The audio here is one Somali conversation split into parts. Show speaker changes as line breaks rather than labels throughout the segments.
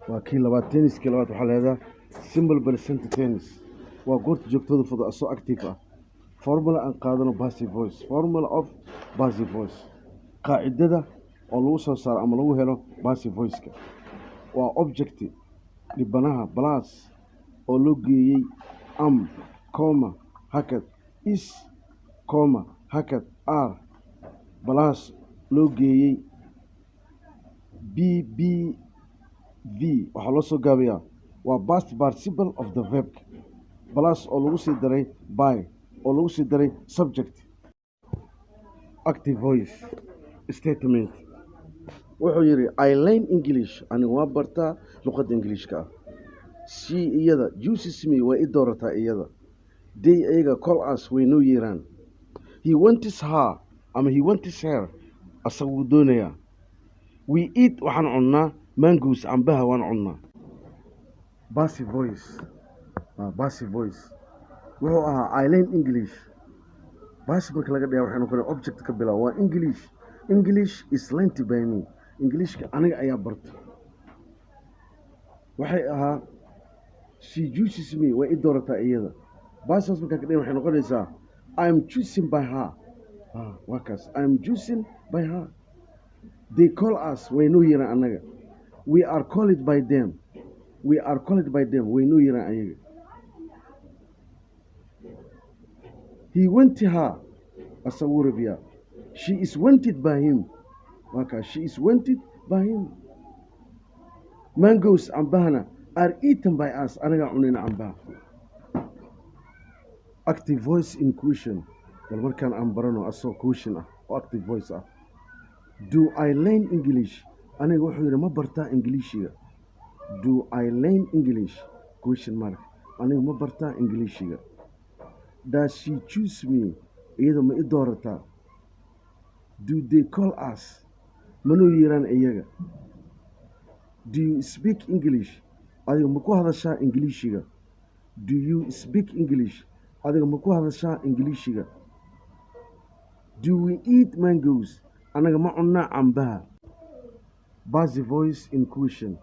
Waa kii labaad, tense-kii labaad waxaa leedaha simple present tense. Waa goorta joogtada fudud asoo active ah. Formula aan qaadano, passive voice, formula of passive voice, qaacidada oo lagu soo saaro ama lagu helo passive voice-ka waa object, dhibanaha, plus oo loo geeyey am, comma, hakad, is, comma, hakad, are, plus loo geeyey PPV. Waxaa loo soo gaabiyaa waa past participle of the verb, plus oo lagu sii daray by, oo lagu sii daray subject. Active voice statement wuxuu yidhi: "I learn English." Aniga waa bartaa luqadda Ingiliishka ah. She, iyada, chooses me, way i doorataa iyada. They, iyaga, call us, way noo yeeraan. He wants her ama he wants her, asaga wuu doonayaa. We eat, waxaan cunnaa, mangoes, cambaha waan cunnaa. Passive voice. Passive voice wuxuu ahaa "I learn English." Passive marka laga dhigaa waxay noqonaya object ka bilaab, waa English. English is learned by me. Englishka aniga ayaa barta. Waxay ahaa "She chooses me," way i doorataa iyada. Passive markaa ka dhigan waxay noqonaysaa "I am choosing by her." Waa kaas, "I am choosing by her." They call us, way noo yeeraan annaga. We are called by them. We are called by them, way noo yeeraan ayaga. He went her, asaguu rabiyaa. She is wanted by him. Waa kaas, she is wanted by him. Mangoes, cambahana, are eaten by us, anagaa cunayna cambaha. Active voice in question. Bal markaan aan barano asoo question ah oo active voice ah. Do I learn English? Aniga wuxuu yidhi, ma bartaa Ingiliishiga? Do I learn English, question mark. Aniga ma bartaa Ingiliishiga? Does she choose me? Iyada ma i doorataa? Do they call us? Manuu yeeraan iyaga? Do you speak English? Adiga ma ku hadashaa Ingiliishiga? Do you speak English? Adiga ma ku hadashaa Ingiliishiga? Do we eat mangoes? Anaga ma cunnaa cambaha? Passive voice in question.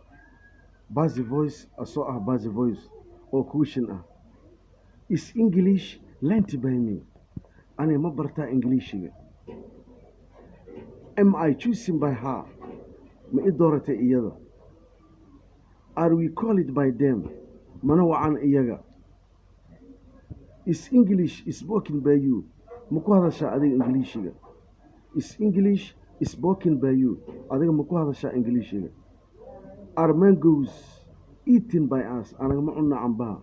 Passive voice asoo ah, passive voice oo question ah. Is English learnt by me? Aniga ma bartaa Ingiliishiga? Am I choosing by her? Ma i dooratay iyada? Are we called by them? Mana wacan iyaga? Is English spoken by you? Ma ku hadashaa adiga Ingiliishiga? Is English spoken by you? Adiga ma ku hadashaa Ingiliishiga? Are mangoes eaten by us? Anaga ma cunnaa cambaha?